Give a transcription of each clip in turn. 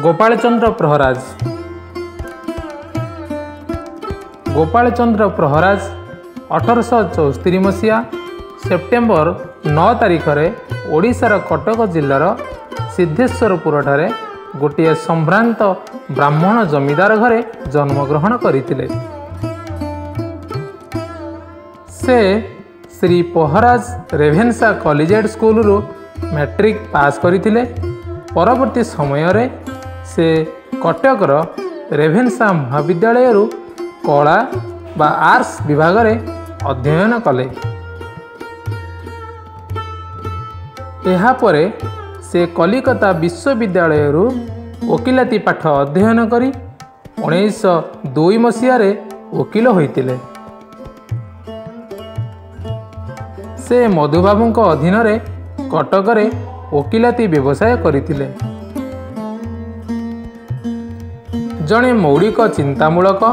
ଗୋପାଳଚନ୍ଦ୍ର ପ୍ରହରାଜ। ଗୋପାଳଚନ୍ଦ୍ର ପ୍ରହରାଜ 1874 ମସିହା ସେପ୍ଟେମ୍ବର 9 ତାରିଖରେ ଓଡ଼ିଶାର କଟକ ଜିଲ୍ଲାର ସିଦ୍ଧେଶ୍ୱରପୁରଠାରେ ଗୋଟିଏ ସମ୍ଭ୍ରାନ୍ତ ବ୍ରାହ୍ମଣ ଜମିଦାର ଘରେ ଜନ୍ମଗ୍ରହଣ କରିଥିଲେ। ସେ ଶ୍ରୀ ପହରାଜ ରେଭେନ୍ସା କଲିଜିଏଟ୍ ସ୍କୁଲରୁ ମ୍ୟାଟ୍ରିକ୍ ପାସ୍ କରିଥିଲେ। ପରବର୍ତ୍ତୀ ସମୟରେ ସେ କଟକର ରେଭେନ୍ସା ମହାବିଦ୍ୟାଳୟରୁ କଳା ବା ଆର୍ଟ୍ସ ବିଭାଗରେ ଅଧ୍ୟୟନ କଲେ। ଏହାପରେ ସେ କଲିକତା ବିଶ୍ୱବିଦ୍ୟାଳୟରୁ ଓକିଲାତି ପାଠ ଅଧ୍ୟୟନ କରି 1902 ମସିହାରେ ଓକିଲ ହୋଇଥିଲେ। ସେ ମଧୁବାବୁଙ୍କ ଅଧୀନରେ କଟକରେ ଓକିଲାତି ବ୍ୟବସାୟ କରିଥିଲେ। ଜଣେ ମୌଳିକ ଚିନ୍ତାମୂଳକ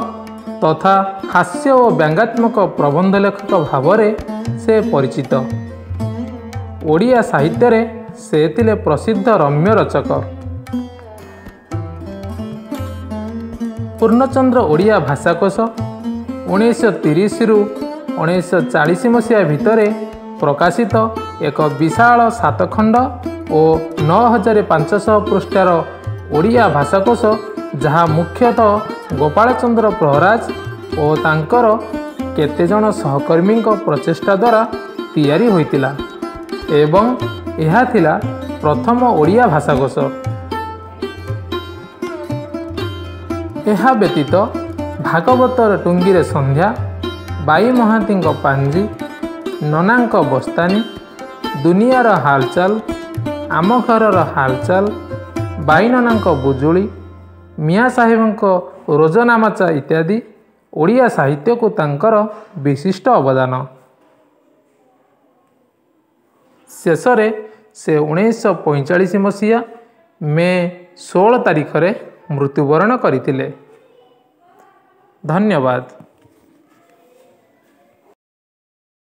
ତଥା ହାସ୍ୟ ଓ ବ୍ୟଙ୍ଗାତ୍ମକ ପ୍ରବନ୍ଧ ଲେଖକ ଭାବରେ ସେ ପରିଚିତ। ଓଡ଼ିଆ ସାହିତ୍ୟରେ ସେ ଥିଲେ ପ୍ରସିଦ୍ଧ ରମ୍ୟ ରଚକ। ପୂର୍ଣ୍ଣଚନ୍ଦ୍ର ଓଡ଼ିଆ ଭାଷାକୋଷ 1930ରୁ 1940 ମସିହା ଭିତରେ ପ୍ରକାଶିତ ଏକ ବିଶାଳ 7 ଖଣ୍ଡ ଓ 9500 ପୃଷ୍ଠାର ଓଡ଼ିଆ ଭାଷାକୋଷ, ଯାହା ମୁଖ୍ୟତଃ ଗୋପାଳଚନ୍ଦ୍ର ପ୍ରହରାଜ ଓ ତାଙ୍କର କେତେଜଣ ସହକର୍ମୀଙ୍କ ପ୍ରଚେଷ୍ଟା ଦ୍ୱାରା ତିଆରି ହୋଇଥିଲା ଏବଂ ଏହା ଥିଲା ପ୍ରଥମ ଓଡ଼ିଆ ଭାଷାକୋଷ। ଏହା ବ୍ୟତୀତ ଭାଗବତର ଟୁଙ୍ଗିରେ ସନ୍ଧ୍ୟା, ବାଇ ମହାନ୍ତିଙ୍କ ପାଞ୍ଜି, ନନାଙ୍କ ବସ୍ତାନି, ଦୁନିଆର ହାଲଚାଲ, ଆମ ଘରର ହାଲଚାଲ, ବାଇନନାଙ୍କ ବୁଜୁଳି, ମିଆଁ ସାହେବଙ୍କ ରୋଜନାମଚା ଇତ୍ୟାଦି ଓଡ଼ିଆ ସାହିତ୍ୟକୁ ତାଙ୍କର ବିଶିଷ୍ଟ ଅବଦାନ। ଶେଷରେ ସେ 1945 ମସିହା ମେ 16 ତାରିଖରେ ମୃତ୍ୟୁବରଣ କରିଥିଲେ। ଧନ୍ୟବାଦ।